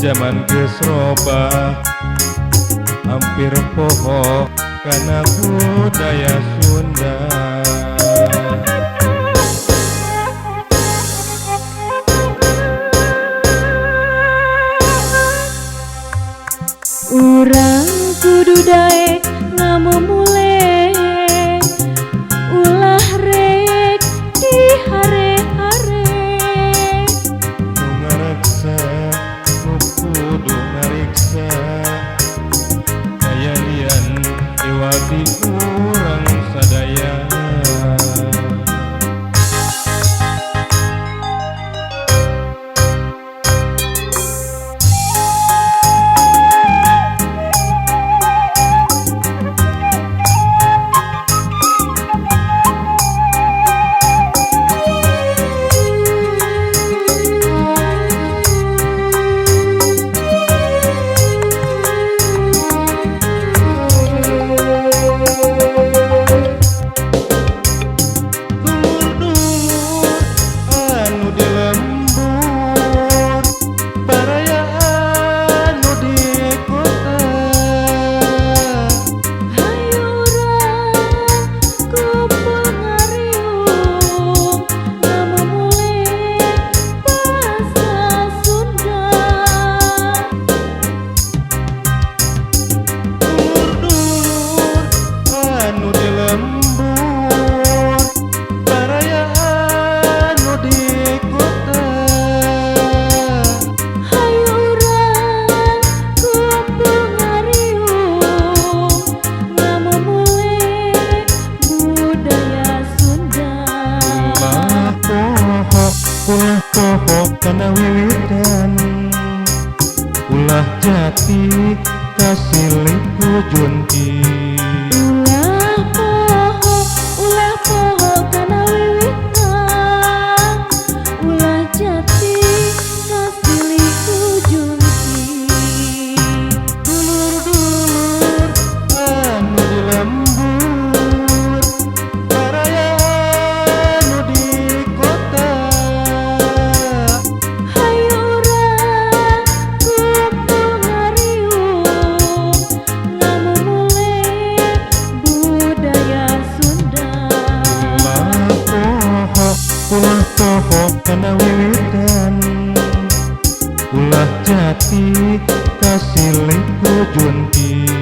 Zaman geus robah, hampir poho kana budaya Sunda. Urang kudu daek ngamumule, ulah rek dihare-hare. Nu ngareksa nu kudu ngariksa, daya lian iwati urang sadaya. Dulur-dulur anu di lembur, baraya anu di kota, Hayu urang kumpul ngariung, ngamumule basa Sunda. Dulur-dulur anu di lembur, baraya anu di kota, Hayu urang kumpul ngariung, ngamumule budaya Sunda. Ulah poho, ulah poho kana wiwitan, ulah jati kasilih ku junti. Ulah poho kana wiwitan, ulah jati kasilih ku junti. Dulur-dulur anu di lembur, baraya anu di kota, Hayu urang kumpul ngariung, ngamumule budaya Sunda. Ulah poho, ulah poho kana wiwitan, ulah jati kasilih ku junti.